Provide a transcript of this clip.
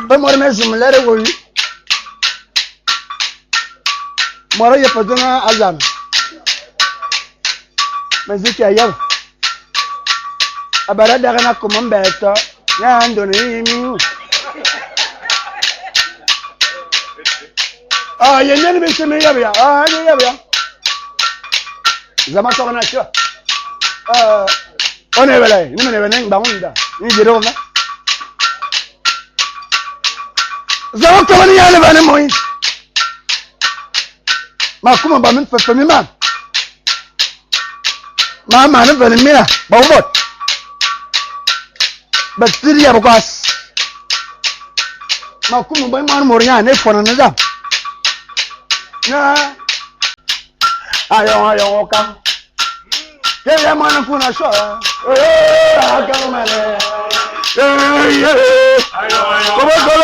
Be môr mezim lere wô yi. Môr a yep dzô naa a dzame. Me dzi ki ayebe. A bera daghe naa kômô mbèè tò ña ndôn ye mii. Ah, ye miène mise mi yebe ya. Ah, mi yebe ya. Zama tɔgɔ na tɔ. Ah, o ne bele, ni me ne ne ngba nda. Ni jere na. Zama tɔgɔ ni yale bane moyi. Ma kuma ba min fefe mi ma. Ma ma ne vene mina, ba wot. Ba tiri ya bokwas. Ma kuma ba man mor nya ne fona na zam. Na ayong ayong oka. Ke ya man kuna so. Eh, akamale. Eh, eh. Kobo ko.